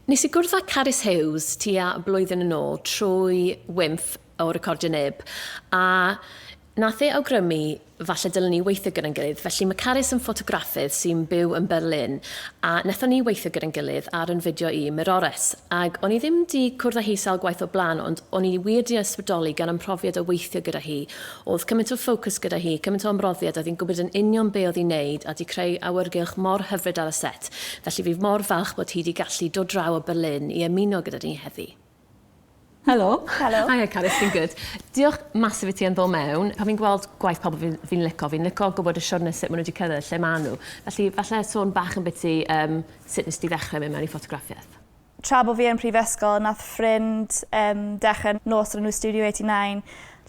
Nes i gwrdd â Carys Hughes tua blwyddyn yn ôl trwy Wymff o Recordio Neb a nath e awgrymu falle dylen ni weithio gyda'n gilydd. Felly mae Carys yn ffotograffydd sy'n byw yn Berlin a nethon ni weithio gyda'n gilydd ar yn fideo i Mirores. Ag o'n i ddim 'di cwrdd â hi sawl gwaith o'r blaen ond o'n i wir 'di ysbrydoli gan 'y mhrofiad o weithio gyda hi. O'dd cymaint o ffocws gyda hi, cymaint o ymroddiad, oedd hi'n gwybod yn union be oedd hi'n neud a 'di creu awyrgylch mor hyfryd ar y set. Felly fi mor falch bod hi 'di gallu dod draw o Berlin i ymuno gyda ni heddi. Helo. Helo. Hiya Carys, fi'n good. Diolch massive i ti am ddod mewn. Pan fi'n gweld gwaith pobl fi'n fi lico, fi'n lico gwybod y siwrne sut maen nhw wedi cyrraedd lle maen nhw. Felly falle sôn bach yn biti um, sut nes ti ddechrau mynd mewn i ffotograffiaeth. Tra bo fi yn prifysgol nath ffrind um, dechrau nos o'r enw Studio 89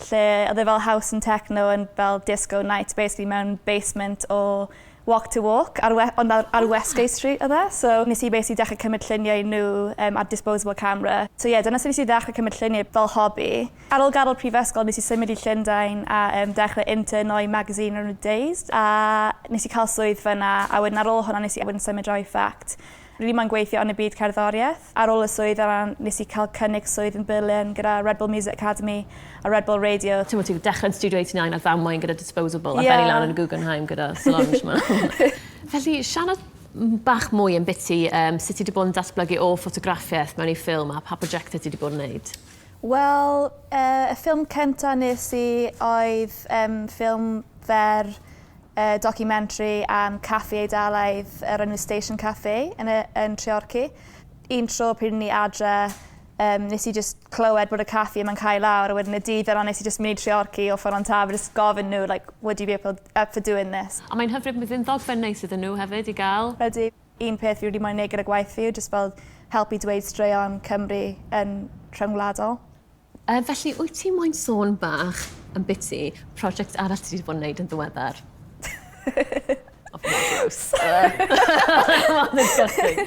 lle oedd e fel house and techno and fel disco night basically mewn basement o Walk to Walk ar we- ond ar ar Westgate Street oedd e so nes i basically dechrau cymryd lluniau nhw yym ar disposable camera. So ie dyna sut nes i ddechrau cymryd lluniau fel hobi. Ar ôl gadael prifysgol nes i symud i Llundain a yym dechrau interno i magazine o'r enw Dazed a nes i cael swydd fan'na a wedyn ar ôl hwnna nes i wedyn symud draw i Fact. Rili moyn gweithio yn y byd cerddoriaeth. Ar ôl y swydd yna nes i cael cynnig swydd yn Berlin gyda Red Bull Music Academy a Red Bull Radio. T'mo' ti dechre yn Studio 89 ar ddamwain gyda Disposable a bennu lan yn y Guggenheim gyda Solange 'ma. Felly siarad bach mwy ambiti yym sut ti 'di bod yn datblygu o ffotograffiaeth mewn i ffilm a pa projecte ti 'di bod yn neud? Wel yy y ffilm cynta nes i oedd yym ffilm fer yy documentary am caffi Eidalaidd yr enw Station Cafe yn y yn Treorci. Un tro pryd o'n i adre yym nes i jyst clywed bod y caffi yma'n cau lawr a wedyn y dydd yna nes i jyst mynd i Treorci o Ffynnon Taf a jyst gofyn nhw like would you be up up for doing this? A mae'n hyfryd bydd yn ddogfen neis iddyn nhw hefyd i gael. Ydy. Un peth fi wedi moyn neud gyda gwaith fi yw jyst fel helpu dweud straeon Cymru yn rhyngwladol. Yy felly wyt ti moyn sôn bach ambiti prosiect arall ti 'di bod yn neud yn ddiweddar? O ma'n gross. Ma'n disgusting.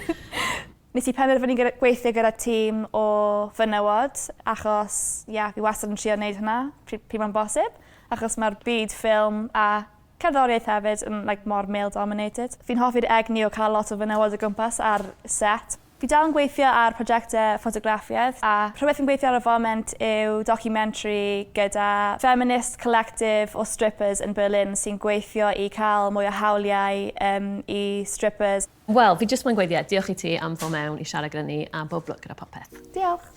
Nes i penderfynu gyda gweithio gyda tîm o fenywod achos ie fi wastad yn trio neud hwnna pryd pryd ma'n bosib achos ma'r byd ffilm a cerddoriaeth hefyd yn like mor male dominated. Fi'n hoffi'r egni o ca'l lot o fenywod o gwmpas ar set. Fi dal yn gweithio ar projectau ffotograffiaeth a rhywbeth fi'n gweithio ar y foment yw documentary gyda feminist collective o strippers yn Berlin sy'n gweithio i cael mwy o hawliau yym i strippers. Wel, fi jyst moyn gweud ie, diolch i ti am ddod mewn i siarad gyda ni a bob lwc gyda popeth. Diolch.